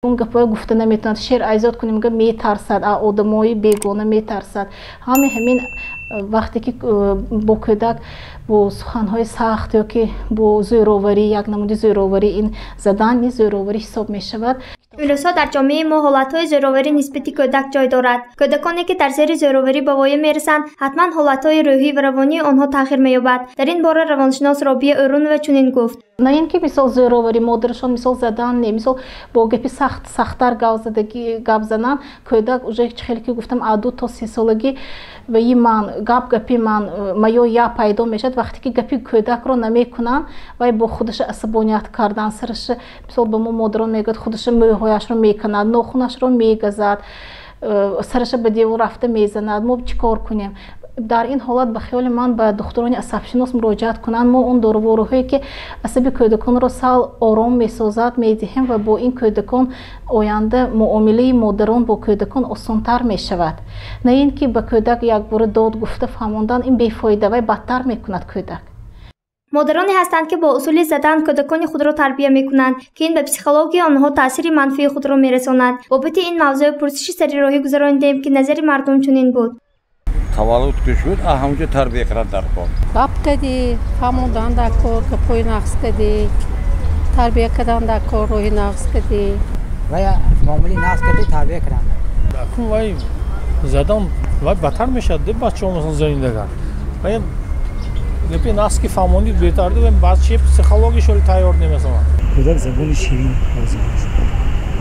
Он гапҳоя гуфта наметавонад, шеър айзод кунем, га метарсад, одамои бегона метарсад. Ҳаме ҳамин вақте ки бо кӯдак бо суханҳои сахт ё ки бо зӯроварӣ, як намуди зӯроварӣ, ин задан низ зӯроварӣ ҳисоб мешавад. Имрӯзҳо дар ҷомеаи мо ҳолатҳои зӯроварӣ нисбати кӯдак ҷой дорад. Кӯдаконе ки дар зери зӯроварӣ ба воя мерасанд, ҳатман ҳолатҳои рӯҳӣ ва равонии онҳо тағйир меёбад. Дар ин бора равоншинос Робия Ӯрунова чунин гуфт. На ин ки мисол зӯроварӣ модарашон мисол задан не, мисол бо гапи сахт сахттар гап занан, кӯдак уже чӣ хеле ки гуфтам, аз 2 то 3 солагӣ ваи ман гап гапи ман маё я пайдо мешавад. Вақте ки гапи кӯдакро намекунанд, вай бо худаша асабоният кардан сараша, мисол ба мо модарон мегӯяд, худаша мӯйҳояшро меканад, нохунашро мегазад, сараша ба девор рафта мезанад, мо чӣ кор кунем? Дар ин ҳолат, ба хиёли ман, ба духтурони асабшинос муроҷиат кунанд. Мо он дорувориҳое ки асаби кӯдаконро сал ором месозад, медиҳем ва бо ин кӯдакон оянда муомилаи модарон бо кӯдакон осонтар мешавад. На ин ки ба кӯдак якбора дод гуфта фаҳмондан, ин бефоида, вай бадтар мекунад кӯдак. Модароне ҳастанд, ки бо усули задан кӯдакони худро тарбия мекунанд, ки ин ба психологияи онҳо таъсири манфии худро мерасонад. Бобати ин мавзӯъ пурсиши сарироҳӣ гузаронидем, ки назари мардум чунин буд. Таваллуд ки шуд, ҳамонҷо тарбия кардан дар кор. Гап кадӣ фаҳмондан дар кор, гапҳои нағз кадӣ тарбия кардан дар кор, роҳи нағз кадӣ. Вая муомилаи нағз кадӣ тарбия кардан. Акун вай задан, вай бадтар мешавад, де бачаҳо масалан занидагар. Вай гапи нағз ки фаҳмонид, беҳтар, бачаи психологияшо тайёр не масалан. Кӯдак забони ширин лозим аст.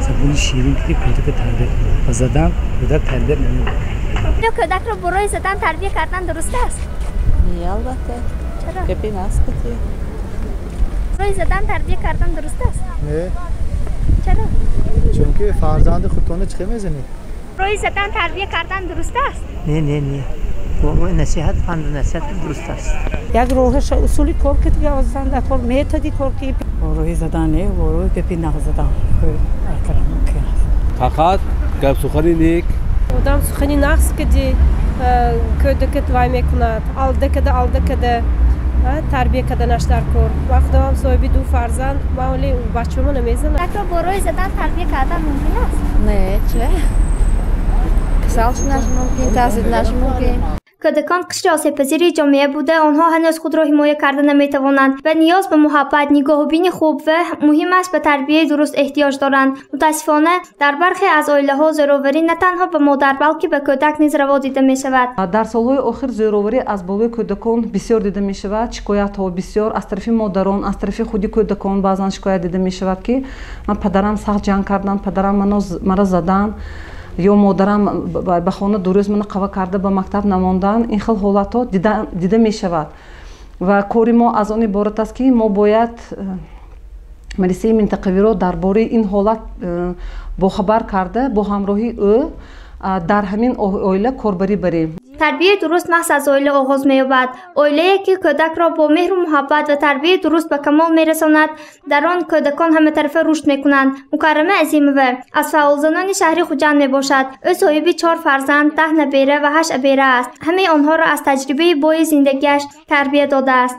Забони ширин ки кӯдака тарбия кунад, ба задан кӯдак тарбия намекунад. Оё кӯдакро бо роҳи задан тарбия кардан дуруст аст? Не, албатта. Чаро? Гапи нағз кадӣ. Роҳи задан тарбия кардан дуруст аст? Не. Чаро? Чунки фарзанди худтонро чӣ хел мезанед? Роҳи задан тарбия кардан дуруст аст? Не, не, не, насиҳат, панду насиҳат дуруст аст. Як роҳаша усули кор ки задан дар кор, методи кор ки. Бо роҳи задан не, бо роҳи гапи нағз задан мумкин аст. Фақат гап, сухани нек. Одам сухани нағз кади кӯдакат вай мекунад, алда када, алда када тарбия карданаш дар кор. Ман худамам соҳиби ду фарзанд, ман оли бачаҳомо намезанам. Кӯдакро бо роҳи задан тарбия кардан мумкин аст? Не, че касал шуданаш мумкин, таъсирнаш мумкин. Кӯдакон қишри осебпазири ҷомеа буда, онҳо ҳанӯз худро ҳимоя карда наметавонанд ва ниёз ба муҳаббат, нигоҳубини хуб ва муҳимаш ба тарбияи дуруст эҳтиёҷ доранд. Мутаассифона, дар бархе аз оилаҳо зӯроварӣ на танҳо ба модар, балки ба кӯдак низ раво дида мешавад. Дар солҳои охир зӯроварӣ аз болои кӯдакон бисёр дида мешавад. Шикоятҳо бисёр аз тарафи модарон, аз тарафи худи кӯдакон баъзан шикоят дида мешавад, ки ман падарам сахт ҷанг карданд, падарам маро заданд ё модарам ба хона 2 рӯз мана қава карда ба мактаб намондан. Ин хел ҳолатҳо дида мешавад ва кори мо аз он иборат аст, ки мо бояд милисияи минтақавиро дар бораи ин ҳолат бохабар карда, бо ҳамроҳии ӯ дар ҳамин оила корбарӣ барем. Тарбияи дуруст маҳз аз оила оғоз меёбад. Оилае ки кӯдакро бо меҳру муҳаббат ва тарбияи дуруст ба камол мерасонад, дар он кӯдакон ҳаматарафа рушд мекунанд. Мукаррама Азимова аз фаъолзанони шаҳри Хуҷанд мебошад. Ӯ соҳиби чор фарзанд, 10 набера ва ҳашт абера аст. Ҳамаи онҳоро аз таҷрибаи бои зиндагиаш тарбия додааст.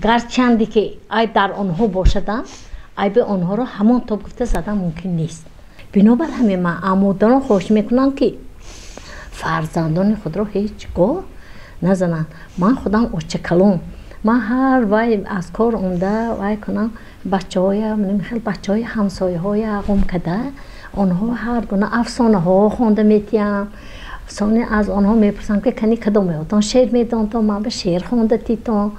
Гарчанде ки айб дар онҳо бошадам, айби онҳоро ҳамон тоб гуфта задан мумкин нест. Бинобар ҳамин ман модарон хоҳиш мекунам, ки фарзандони худро ҳеҷ гоҳ назананд. Ман худам очакалон, ман ҳар вай аз кор омда вай кунам, бачаҳоя, хел бачаҳои ҳамсояҳоя ғум када, онҳо ҳар гуна афсонаҳо хонда метиҳам. Сони аз онҳо мепурсам, ки кани кадомеотон шеър медонтон, ман ба шеър хонда титон.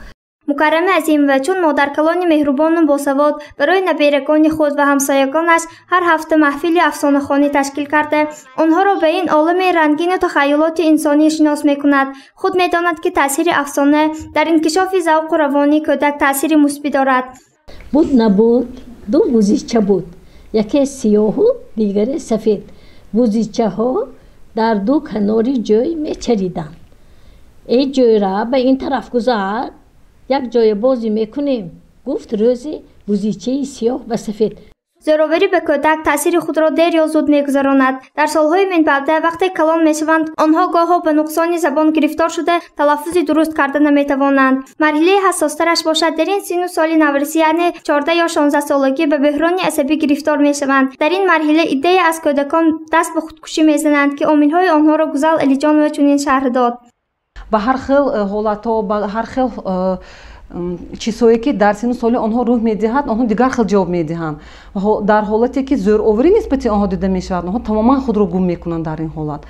Мукаррама Азимова чун модаркалони меҳрубону босавод барои наберагони худ ва ҳамсоягонаш ҳар ҳафта маҳфили афсонахонӣ ташкил карда, онҳоро ба ин олами рангину тахайюлоти инсонӣ шинос мекунад. Худ медонад, ки таъсири афсона дар инкишофи завқу равонии кӯдак таъсири мусбӣ дорад. Буд набуд, ду бузича буд, яке сиёҳу дигаре сафед. Бузичаҳо дар ду канори ҷӯй мечариданд. Эй ҷӯйра, ба ин тараф гузар, як ҷоя бозӣ мекунем, гуфт рӯзе бузичаи сиёҳ ба сафед. Зӯроварӣ ба кӯдак таъсири худро дер ё зуд мегузаронад. Дар солҳои минбаъда вақте калон мешаванд, онҳо гоҳо ба нуқсони забон гирифтор шуда, талаффузи дуруст карда наметавонанд. Марҳилаи ҳассостараш бошад, дар ин синну соли наврасӣ, яъне 14 ё 16 солагӣ ба бӯҳрони асабӣ гирифтор мешаванд. Дар ин марҳила иддае аз кӯдакон даст ба худкушӣ мезананд, ки омилҳои онҳоро Гузал Алиҷонова чунин шарҳ дод. Ба ҳар хел ҳолатҳо, ба ҳар хел чизҳое ки дар синну соли онҳо рӯҳ медиҳад, онҳо дигар хел ҷавоб медиҳанд. Дар ҳолате ки зӯроварӣ нисбати онҳо дида мешавад, онҳо тамоман худро гум мекунанд. Дар ин ҳолат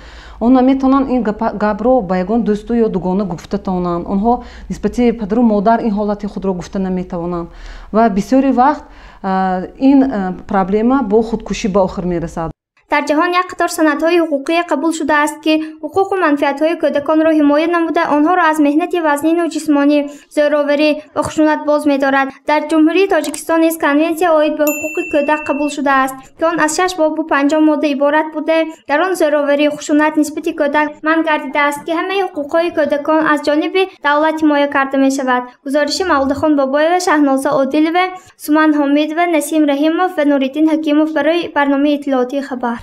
онҳо наметавонанд ин гапро ба ягон дӯсту ё дугона гуфта тавонанд. Онҳо нисбати падару модар ин ҳолати худро гуфта наметавонанд ва бисёри вақт ин проблема бо худкушӣ ба охир мерасад. Дар ҷаҳон як қатор санадҳои ҳуқуқӣ қабул шудааст, ки ҳуқуқу манфиатҳои кӯдаконро ҳимоя намуда, онҳоро аз меҳнати вазнину ҷисмонӣ, зӯроварӣ ва хушунат боз медорад. Дар Ҷумҳурии Тоҷикистон низ Конвенсия оид ба ҳуқуқи кӯдак қабул шудааст, ки он аз 6 бобу 50 модда иборат буда, дар он зӯроварӣ, хушунат нисбати кӯдак манъ гардидааст, ки ҳамаи ҳуқуқҳои кӯдакон аз ҷониби давлат ҳимоя карда мешавад. Гузориши Мавлудахон Бобоева, Шаҳноза Одилова, Суман Ҳомидова, Насим Раҳимов ва Нуриддин Ҳакимов барои барномаи иттилоотии «Хабар».